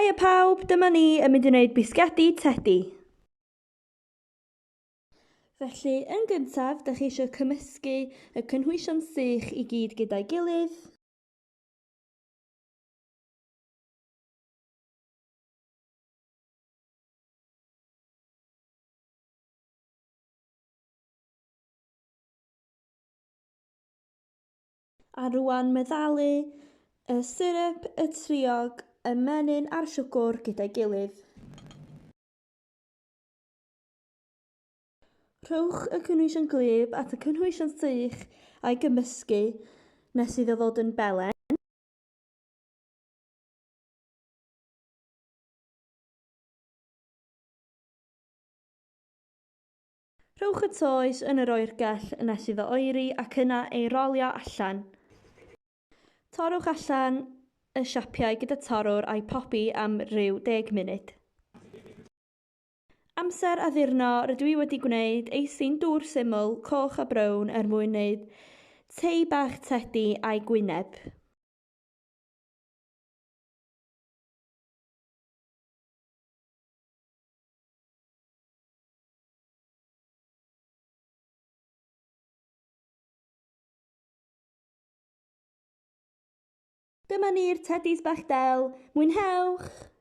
Haia pawb, dyma ni yn mynd i wneud bisgedi tedi. Felly, yn gyntaf, da chi eisiau cymysgu y cynhwysion sych i gyd gyda'i gilydd. A rwan meddalu y syrup, y triog, y menyn a'r siwgwr gyda'i gilydd. Rhowch y cynhwysion gwlyb at y cynhwysion sych a'i gymysgu nes iddo ddod yn belen. Rhowch y toes yn yr oergell nes iddo oeri ac yna ei rolio allan. Torrwch allan y siapiau gyda torrwr a'i pobi am ryw deg munud. Amser addurno, rydw i wedi gwneud eisin dŵr syml, coch a brown er mwyn wneud tei bach tedi a'i gwyneb. Dyma ni'r tedis bach del. Mwynhewch!